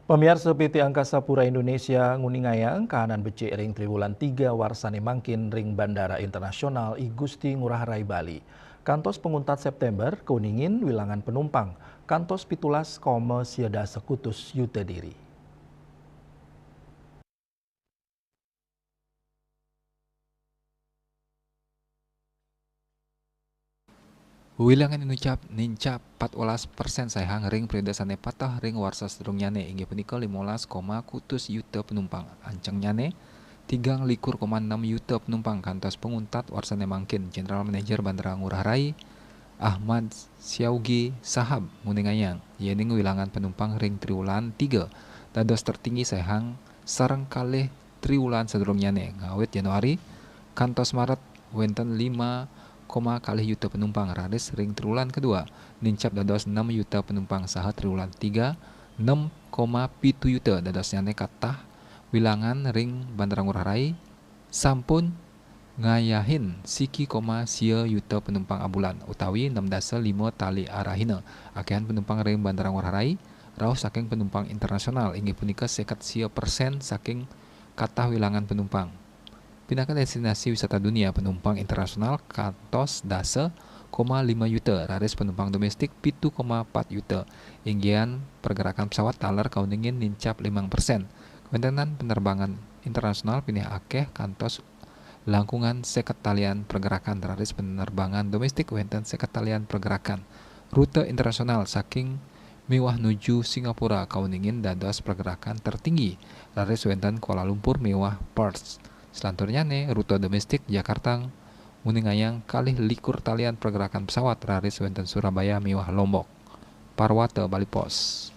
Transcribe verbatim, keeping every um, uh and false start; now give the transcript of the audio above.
Pamiarsa, P T Angkasa Pura Indonesia nguningayang kahanan becik ring triwulan tiga warsane mangkin ring Bandara Internasional I Gusti Ngurah Rai Bali. Kantos panguntat September, kauningin wilangan penumpang kantos pitulas koma sia dasa kutus yuta diri. Wilangan nincap, nincap pat welas persen saihang ring periode sane pateh ring warsa sadurungnyane, inggih punika limolas koma kutus yuta penumpang. Ancengnyane, tigang likur koma enam yuta penumpang kantos panguntat warsane mangkin. General Manager Bandara Ngurah Rai, Ahmad Syaugi Sahab, nguningayang, yening wilangan penumpang ring triwulan tiga dados tertinggi saihang sareng kalih triwulan sadurungnyane, ngawit Januari kantos Maret wenten lima koma kalih yuta penumpang, raris ring triwulan kedua nincap dados enam yuta penumpang, saha triwulan tiga, enam koma pitu yuta. Dadosnyane katah wilangan ring Bandara Ngurah Rai sampun ngayahin siki koma sia yuta penumpang abulan, utawi enam dasa lima tali arahina. Akehan penumpang ring Bandara Ngurah Rai rauh saking penumpang internasional, inggih punika seket sia persen saking katah wilangan penumpang. Pinaka destinasi wisata dunia, penumpang internasional kantos dasa koma lima yuta, raris penumpang domestik pitu koma pat yuta. Inggihan pergerakan pesawat taler kauningin nincap limang persen. Kawentenan penerbangan internasional pinih akeh kantos langkungan seket talian pergerakan, raris penerbangan domestik wenten seket talian pergerakan. Rute internasional saking miwah nuju Singapura kauningin dados pergerakan tertinggi, raris wenten Kuala Lumpur miwah Perth. Selanturnyane, rute domestik Jakarta nguningayang kalih likur talian pergerakan pesawat, raris wenten Surabaya miwah Lombok. Parwata Bali Post.